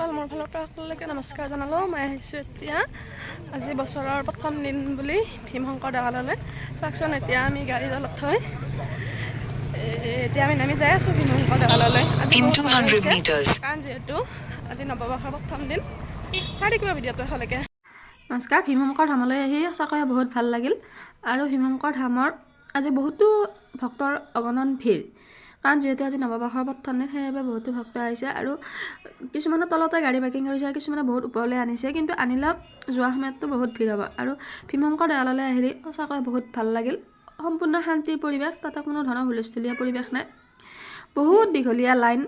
বন্ধুসকল, মোৰ ফালৰ পৰা সকলোলৈকে নমস্কাৰ জনালোঁ। মই আহিছোঁ এতিয়া আজি বছৰৰ প্ৰথম দিন বুলি ভীমশংকৰ দেৱালয়লৈ। চাওকচোন, এতিয়া আমি গাড়ী তলত থৈ এতিয়া আমি নামি যাই আছোঁ ভীমশংকৰ দেৱালয়লৈ। আজি In বহুত মানুহ 200 হৈছে। meters. কাৰণ যিহেতু আজি নৱবৰ্ষৰ প্ৰথম দিন। চাই থাকিব ভিডিঅ'টো শেষলৈকে। নমস্কাৰ। ভীমশংকৰ ধামলৈ আহি সঁচাকৈয়ে বহুত ভাল লাগিল আৰু ভীমশংকৰ ধামৰ আজি বহুতো ভক্তৰ অগণন ভিৰ, কাৰণ যিহেতু আজি নৱবৰ্ষৰ প্ৰথম দিন, সেইবাবে বহুতো ভক্ত আহিছে। আৰু কিছুমানে তলতে গাড়ী পাৰ্কিং কৰিছে আৰু কিছুমানে বহুত ওপৰলৈ আনিছে। কিন্তু আনিলেও যোৱা সময়ততো বহুত ভিৰ হ'ব। আৰু ভীমশংকৰ দেৱালয়লৈ আহিলে সঁচাকৈ বহুত ভাল লাগিল। সম্পূৰ্ণ শান্তিৰ পৰিৱেশ, তাতে কোনো ধৰণৰ হুলস্থুলীয়া পৰিৱেশ নাই। বহুত দীঘলীয়া লাইন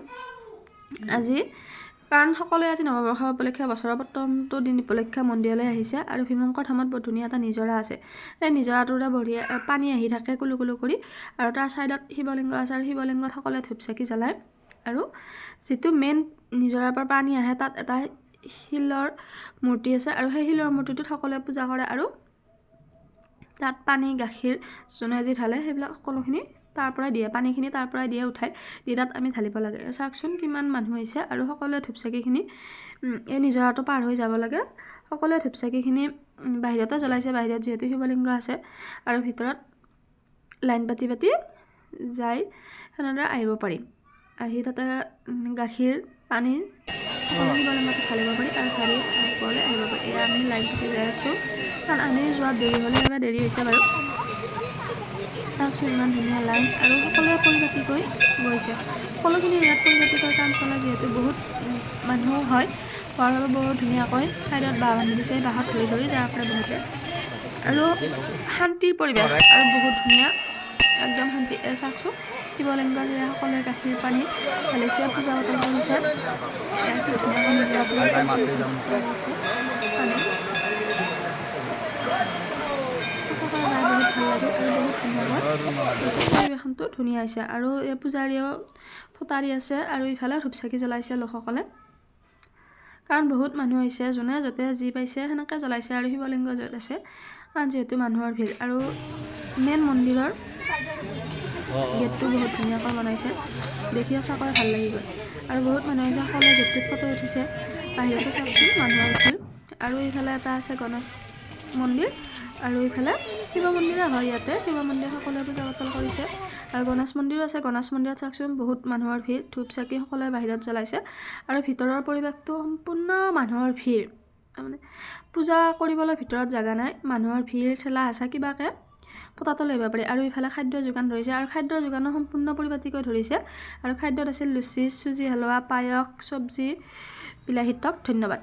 আজি, কাৰণ সকলোৱে আজি নৱবৰ্ষ উপলক্ষে, বছৰৰ প্ৰথমটো দিন উপলক্ষে মন্দিৰলৈ আহিছে। আৰু ভীমশংকৰ ধামত বহুত ধুনীয়া এটা নিজৰা আছে। এই নিজৰাটোৰে বঢ়িয়া পানী আহি থাকে কুলু কুলু কৰি। আৰু তাৰ ছাইডত শিৱলিংগ আছে আৰু শিৱলিংগত সকলোৱে ধূপ চাকি জ্বলায়। আৰু যিটো মেইন নিজৰাৰ পৰা পানী আহে, তাত এটা শিলৰ মূৰ্তি আছে আৰু সেই শিলৰ মূৰ্তিটোত সকলোৱে পূজা কৰে। আৰু তাত পানী, গাখীৰ যোনে যি ঢালে, সেইবিলাক সকলোখিনি তাৰ পৰাই দিয়ে। পানীখিনি তাৰ পৰাই দিয়ে, উঠাই দি তাত আমি ঢালিব লাগে। চাওকচোন কিমান মানুহ হৈছে। আৰু সকলোৱে ধূপ চাকিখিনি এই নিজৰাটো পাৰ হৈ যাব লাগে। সকলোৱে ধূপ চাকিখিনি বাহিৰতে জ্বলাইছে, বাহিৰত যিহেতু শিৱলিংগ আছে। আৰু ভিতৰত লাইন পাতি পাতি যাই সেনেদৰে আহিব পাৰি। আহি তাতে গাখীৰ, পানী সকলো শিৱলিংগত ঢালিব পাৰি আৰু ঢালি ওপৰলৈ আহিব পাৰি। এয়া আমি লাইন পাতি যাই আছোঁ, কাৰণ আমি যোৱাত দেৰি হ'লে সেইবাবে দেৰি হৈছে বাৰু। চাওকচোন, ইমান ধুনীয়া লাইন আৰু সকলোৱে পৰিপাটিকৈ গৈছে। সকলোখিনি ইয়াত পৰিপাটিকৈ কাম চলে। যিহেতু বহুত মানুহ হয়, হোৱাৰ বাবে বহুত ধুনীয়াকৈ ছাইডত বাঁহ বান্ধি দিছে। এই বাঁহত ধৰি ধৰি যাব পাৰে বহুতে। আৰু শান্তিৰ পৰিৱেশ আৰু বহুত ধুনীয়া, একদম শান্তি। এই চাওকচোন, শিৱলিংগ যে সকলোৱে গাখীৰ, পানী ঢালিছে, পূজা পাতল কৰিছে। এয়া কি ধুনীয়াকৈ নিজৰাটো পানী। সঁচাকৈ যাই বহুত ভাল লাগিল আৰু বহুত ধুনীয়াকৈ পৰিৱেশনটো ধুনীয়া হৈছে। আৰু এই পূজাৰীয়েও ফুটাৰি আছে আৰু ইফালে ধূপ চাকি জ্বলাইছে লোকসকলে, কাৰণ বহুত মানুহ হৈছে। যোনে য'তে যি পাইছে সেনেকৈ জ্বলাইছে আৰু শিৱলিংগ য'ত আছে, কাৰণ যিহেতু মানুহৰ ভিৰ। আৰু মেইন মন্দিৰৰ গেটটো বহুত ধুনীয়াকৈ বনাইছে, দেখি সঁচাকৈ ভাল লাগি গ'ল। আৰু বহুত মানুহ আহিছে, সকলোৱে গেটটোত ফটো উঠিছে। বাহিৰতো চাওকচোন মানুহৰ ভিৰ। আৰু এইফালে এটা আছে গণেশ মন্দিৰ আৰু ইফালে শিৱ মন্দিৰে হয়। ইয়াতে শিৱ মন্দিৰ সকলোৱে পূজা পাতল কৰিছে আৰু গণেশ মন্দিৰো আছে। গণেশ মন্দিৰত চাওকচোন, বহুত মানুহৰ ভিৰ। ধূপ চাকি সকলোৱে বাহিৰত জ্বলাইছে আৰু ভিতৰৰ পৰিৱেশটো সম্পূৰ্ণ মানুহৰ ভিৰ। তাৰমানে পূজা কৰিবলৈ ভিতৰত জেগা নাই, মানুহৰ ভিৰ, ঠেলা হেঁচা কিবাকৈ পতাটো আহিব পাৰি। আৰু ইফালে খাদ্যৰ যোগান ধৰিছে আৰু খাদ্যৰ যোগানো সম্পূৰ্ণ পৰিপাটিকৈ ধৰিছে। আৰু খাদ্যত আছিল লুচি, চুজি হালোৱা, পায়স, চব্জি, বিলাহী টক। ধন্যবাদ।